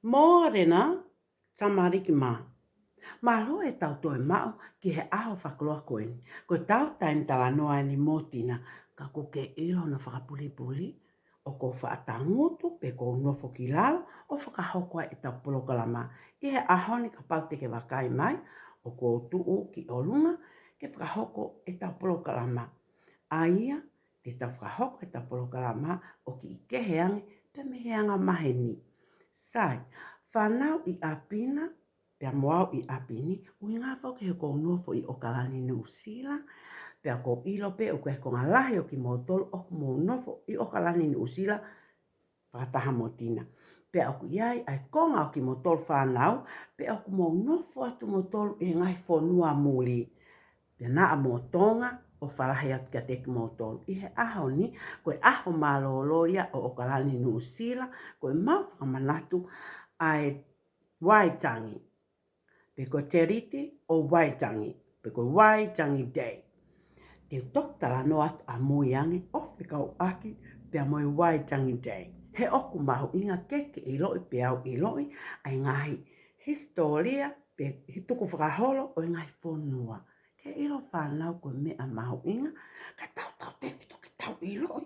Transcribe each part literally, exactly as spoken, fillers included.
Mōrena Tamaliki Mā. Mālō e tau toe maʻu ki he ʻaho fakaloa ko eni. Ko e tau taimi talanoa eni mo Tina, ka ʻoku ke ʻilo hono fakapulipuli, ʻoku ou faʻa tangutu pe ʻoku ou nofo ki lalo ʻo fakahoko ai e tau polokalama. ʻI he ʻaho ni kapau te ke vakai mai, ʻoku ou tuʻu ki ʻolunga ke fakahoko e tau polokalama. ʻA ia, te tau fakahoko e tau polokalama ʻo kiʻi kehe ange pē mei he anga maheni. Sai, fānau ʻi ʻapi na, pea mo au ʻi ʻapi ni, ʻuhinga foki he ʻoku ou nofo ʻi ʻOkalani Nuʻusila, pea ʻoku ou ʻilo pē ʻoku ʻi ai e konga lahi ʻo kimoutolu ʻoku mou nofo ʻi ʻOkalani Nuʻusila, fakataha mo Tina. Pea ʻoku ʻi ai ʻa e konga ʻo kimoutolu fānau, pea ʻoku mou nofo atu moutolu ʻi he ngaahi fonua muli. Pea naʻa mo Tonga ʻofa lahi atu kiate kimoutolu. ʻI he ʻaho ni, ko e ʻaho mālōlō ia ʻo ʻOkalani Nuʻusila, ko e mau fakamanatu ʻa e Waitangi. Pe ko e Teliti ʻo Waitangi, pe ko e Waitangi Day. Te u toki talanoa atu ʻamui ange ʻo fekauʻaki pea mo e Waitangi Day. He ʻoku mahuʻinga ke ke ʻiloʻi pea u ʻiloʻi ʻa e ngaahi hisitōlia pe tukufakaholo ʻo e ngaahi fonua. Ke ʻilo fānau ko e meʻa mahuʻinga, ka tau tautefito ke tau ʻiloʻi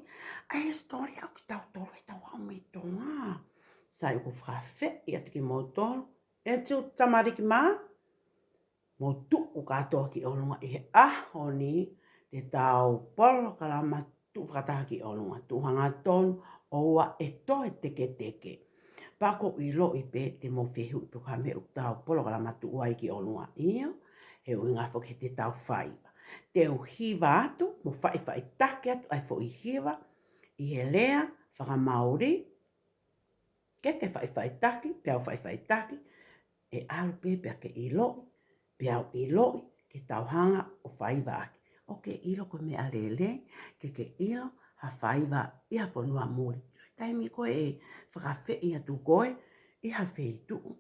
ʻa e hisitōlia ʻo kitautolu he tau aʻu mei Tonga. Sai, ʻoku fakafeʻi atu kimoutolu, ʻe tau Tamaliki Mā, mou tuʻu kātoa ki ʻolunga ʻi he ʻaho ni, te tau polokalama tuʻu fakataha ki ʻolunga, tuʻu hangatonu, ʻoua ʻe toe teketeke. Pea ʻoku ou ʻiloʻi pē te mou fehuʻi pe ko e hā e meʻa ʻoku tau polokalama tuʻu ai ki ʻolunga. ʻIo, he ʻuhinga foki he te tau faiva. Te u hiva atu, mo faʻifaʻitaki atu ʻa e foʻi hiva ʻi he lea fakaMaori, ke ke faʻifaʻitaki, pea u faʻifaʻitaki, ʻe ʻalu pē pea ke ʻiloʻi, pea u ʻiloʻi, ke tau hanga ʻo faiva ʻaki. ʻOku ke ʻilo ko e meʻa lelei ke ke ʻilo ha faiva ʻi ha fonua muli. ʻIlo e taimi ko ē ʻe fakafeʻi atu koe ʻi ha feituʻu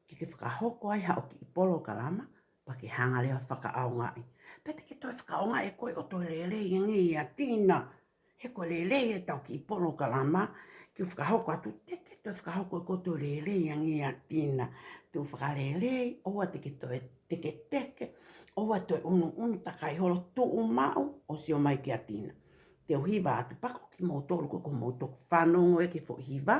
ke ke fakahoko ai haʻo kiʻi polokalama, pea ke hanga leva fakaʻaongaʻi. Pea te ke toe fakaʻaongaʻi ʻe koe ʻo toe lelei ange ia Tina. He ko e lelei e tau kiʻi polokalama, ke u fakahoko atu, te ke toe fakahoko ʻe koe ʻo toe lelei ange ia Tina. Tuʻu fakalelei, ʻoua te ke toe teketeke, ʻoua toe ʻunuʻunu, takai holo, tuʻu maʻu ʻo sio mai kia Tina. Te u hiva atu, pea ko kimoutolu ko ē ʻoku mou toki fanongo ʻi he foʻi hiva,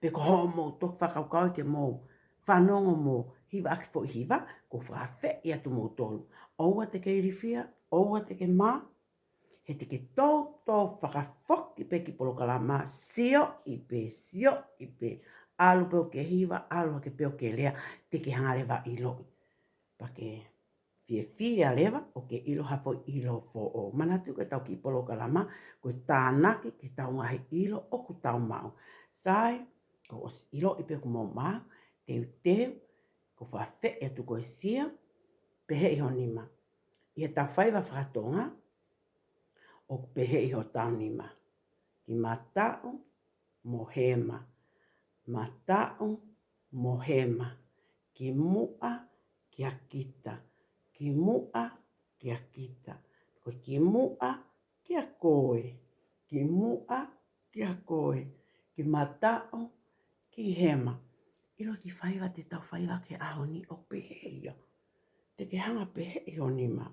pe ko hoʻomou toki fakakaukau ʻi he mou fanongo mo hiva ʻaki e foʻi hiva, ʻoku ou fakafeʻi atu moutolu. ʻOua te ke ilifia, ʻoua te ke mā, he te ke toutou fakafoki pē e kiʻi polokalama, sioʻi pē, sioʻi pē. ʻAlu pē ʻo ke hiva, ʻalu hake pē ʻo ke lea, te ke hanga leva ʻo ʻiloʻi. Pea ke fiefia leva ʻo ke ʻilo ha foʻi ʻilo foʻou. Manatuʻi ko e tau kiʻi polokalama, ko e tānaki ki he tau ngaahi ʻilo ʻoku tau maʻu. Sai, kuo ʻosi ʻiloʻi pē ʻoku mou maʻu, teuteu, ʻoku ou fakafeʻi atu ko e sia, peheʻi ho nima. ʻI he tau faiva faka-Tonga, ʻoku peheʻi hotau nima. Ki mataʻu mo hema. Mataʻu mo hema. Ki muʻa kia kita. Ki muʻa kia kita. Ko e ki muʻa kia koe. Ki muʻa kia koe. Ki mataʻu ki hema. ʻIlo e kiʻi faiva te tau faiva ki he ʻaho ni ʻoku peheʻi ia. Te ke hanga ʻo peheʻi ho nima.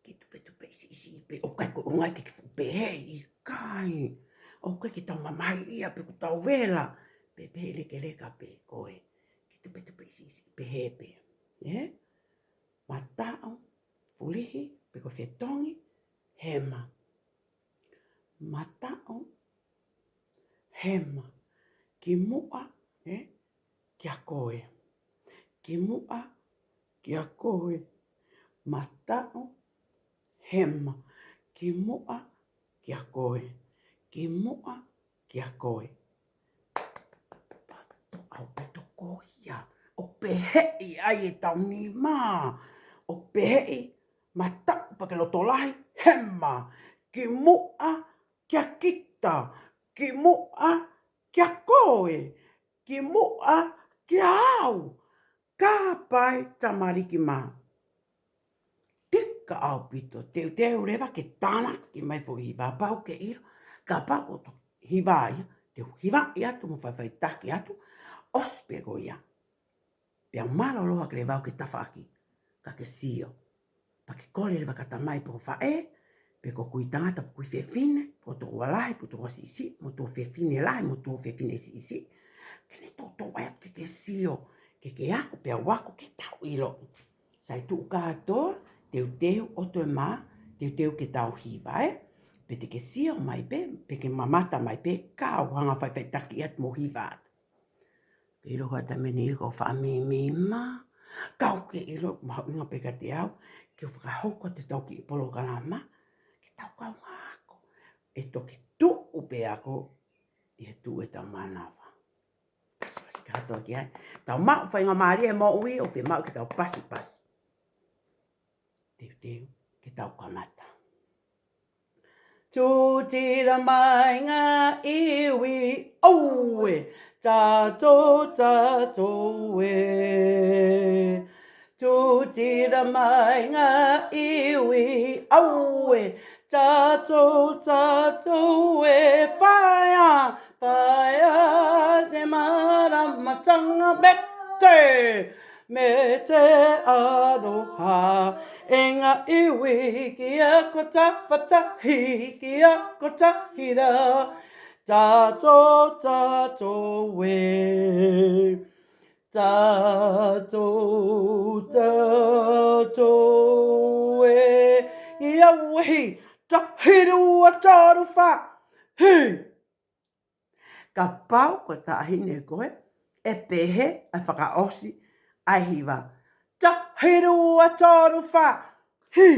Ke tupetupeʻi siʻisiʻi pē, ʻoku ʻikai ko e ʻuhinga ia ke ke fuʻu peheʻi, ʻikai. ʻOku ʻikai ke tau mamahiʻia pe ʻoku tau vela. Pe, peheʻi lekeleka pē koe. Ke tupetupeʻi siʻisiʻi pehē pē. Ē? Mataʻu, fulihi, pe ko e fetongi, hema. Mataʻu, hema. Ki muʻa, ē? Kia koe. Ki muʻa, kia koe. Mataʻu, hema. Ki muʻa, kia koe. Ki muʻa, kia koe. Pato ʻaupito ko ia. ʻOku peheʻi ai e tau nima. ʻOku peheʻi mataʻu pea ke loto lahi, hema. Ki muʻa kia kita. Ki muʻa kia koe. Ki muʻa kia au. Ka pai tamaliki mā. Tika ʻaupito, teuteu leva ke tānaki mai e foʻi hiva pau ke ʻilo. Kapau ʻoku toki hiva ia, Te u hivaʻi atu mo faʻifaʻitaki atu, ʻosi pē ko ia. Pea mālōlō hake leva au ki he tafaʻaki, ka ke sio. Pea ke kole leva ki he tamai pe ko e faʻē, pe ko e kui tangata pe ko e kui fefine, pe ko e tokoua lahi pe ko e tokoua siʻisiʻi, mo e tuofefine lahi mo e tuofefine siʻisiʻi. Ke ne toutou ʻai atu ke ke sio, ke ke ako pea u ako ke tau ʻiloʻi. Sai tuʻu kātoa, teuteu ʻotu e mā, teuteu ke tau hiva, ē? Pe te ke sio mai pē, pe ke mamata mai pē, kau hanga faʻifaʻitaki atu mo hiva atu. Ke ʻilo ko e taimi ni ko e faʻa mīmī mā, kau ke ʻilo mahuʻinga pē kiate au, ke u fakahoko atu ʻetau kiʻi polokalama, ke tau kaungā ako, ʻe toki tuʻu pē ako, ʻi he tuʻu ʻetau mānava. Pasipasi kātoa ki ai. Tau maʻu faingamālie moʻui ʻo fiemaʻu ke tau pasipasi. Teuteu ke tau kamata. Tūtira mai ngā iwi, ʻauē, tātou, tātou ē. Tūtira mai ngā iwi, ʻauē, tātou, tātou ē. Fai ā, fai ā te mārama tanga mete, mete aroha. ʻE ngā iwi kia ko Tafatahi, kia ko Tahira. Tātou, tātou ē. Tātou, tātou ē. ʻIa uehi, tahi, rua, toru, fā. Hī! Kapau ko e taʻahine koe, ʻe pehē ʻa e fakaʻosi ʻa e hiva. Tahi, rua, toru, fā. Hī!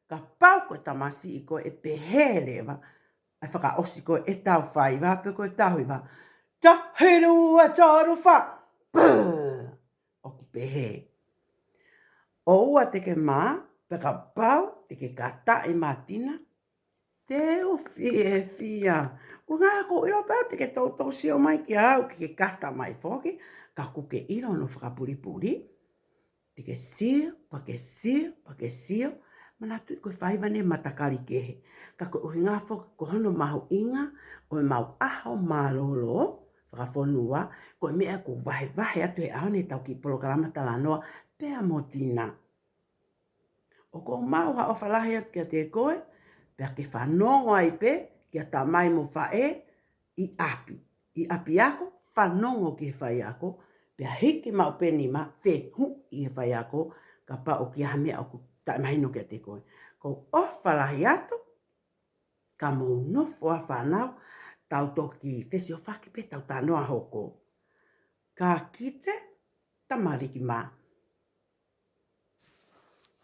Kapau ko e tamasiʻi koe, ʻe pehē leva ʻa e fakaʻosi ko ē ʻetau faiva pe ko ʻetau hiva. Tahi, rua, toru, fā. Pā! ʻOku pehē. ʻOua te ke mā, pea kapau te ke kata ʻi mātina, te u fiefia. ʻUhinga ʻoku ou ʻilo pē te ke toutou sio mai kiate au ke ke kata mai foki, ka ʻoku ke ʻilo hono fakapulipuli. Te ke sio, pea ke sio, pea ke sio, manatuʻi ko e faiva ni ʻe matakali kehe. Ka ko e ʻuhinga foki ko hono mahuʻinga ʻo ʻemau ʻaho mālōlō fakafonua, ko e meʻa ʻoku vahevahe atu he ʻaho ni ʻetau kiʻi polokalama talanoa pea mo Tina. ʻOku ou maʻu ha ʻofa lahi atu kiate koe, pea ke fanongo ai pē kia tamai mo faʻē ʻi ʻapi. ʻI ʻapiako, fanongo ki he faiako, pea hiki maʻu pē nima, fehuʻi he faiako, kapau ʻoku ʻi ai ha meʻa ʻoku taʻemahino kiate koe. ʻOku ou ʻofa lahi atu, ka mou nofo ā fānau, tau toki fesiofaki pē ʻetau talanoa hoko. Ka kite, tamariki mā,